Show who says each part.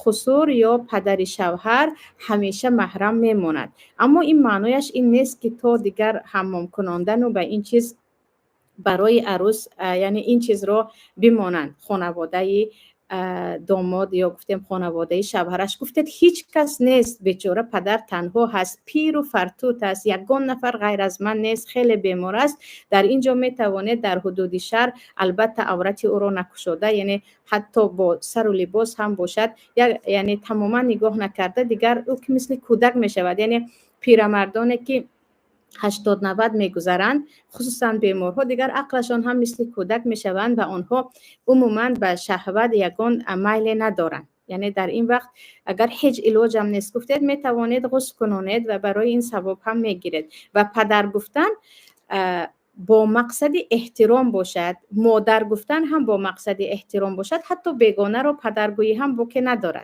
Speaker 1: Хусур ё падари шавҳар ҳамеша маҳрам мемонад, аммо ин маънояш ин нест, ки то дигар ҳаммом кунондану ба ин чиз барои арӯс, яъне ин чизро бимонанд хонаводаи домод ё гуфтем хонаводаи шавҳараш. Гуфтед, ҳеҷ кас нест, бечора падар танҳо ҳаст, пиру фартут аст, ягон нафар ғайр аз ман нест, хеле бемор аст. Дар ин ҷо метавонед дар ҳудуди шаръ, албатта, аврати ӯро накушода, яъне ҳатто бо сару либос ҳам бошад, яъне тамоман нигоҳ накарда, дигар ӯ ки мисли кӯдак мешавад. Яъне пирамардоне, ки 80-90 мегузаранд, хусусан беморҳо, дигар ақлашон ҳам мисли кӯдак мешаванд ва онҳо умуман ба шаҳват ягон майле надоранд. Яъне дар ин вақт, агар ҳеҷ илоҷам нест, гуфтед, метавонед ғусл кунонед ва барои ин савоб ҳам мегиред. Ва падар гуфтан бо мақсади эҳтиром бошад, модар гуфтан ҳам бо мақсади эҳтиром бошад, ҳатто бегонаро падаргӯӣ ҳам боке надорад.